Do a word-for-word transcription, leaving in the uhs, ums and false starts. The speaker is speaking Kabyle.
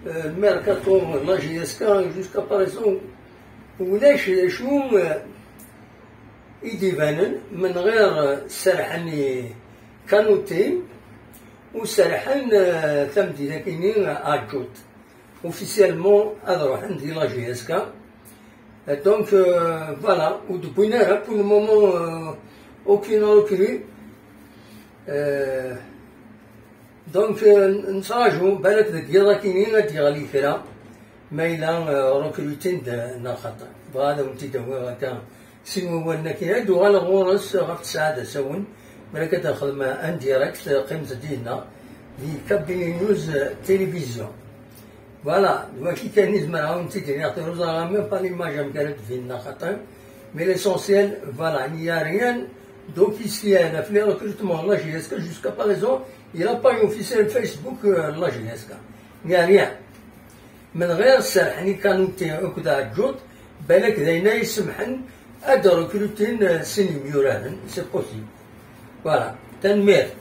Le mercato n la J S K jusqu'à présent ulac d acu i d-ibanen menɣir serḥen i Kanouté u serḥen tamdint-agi-nni Adjout. Officiellement ad ruḥen di la J S K. Donc euh, voilà, ur d-wwin ara pour le moment euh, aucune recrue. Euh, donc euh, nettraǧu balak deg yiḍ-agi ad d-yeɣli kra ma yella euh, recrutin-d neɣ xaṭi. Bɣiɣ ad awen-t-id-awiɣ akka sin wawalen-agi ad d-uɣaleɣ ɣur-s ɣef tesɛa d asawen. Balak ad nexdem en direct, qqimet dinna di Kabylie News Télévision. Voilà, d wagi kan i zemreɣ ad awen-tt-id-iniɣ, ur ẓriɣ même pas l'image amek ara d-tbin neɣ xaṭi. Mais l'essentiel, voilà, il n'y a rien d'officiel ɣef les recrutements de la J S K jusqu'à présent. Il n'y a pas officiel Facebook euh, de la J S K. Il n'y a rien. Menɣir serḥen i Kanouté akked Adjout, balak d ayen ay isemḥen ad d-recrutin euh, sin yemyuraren, c'est possible. Voilà, tanemmirt.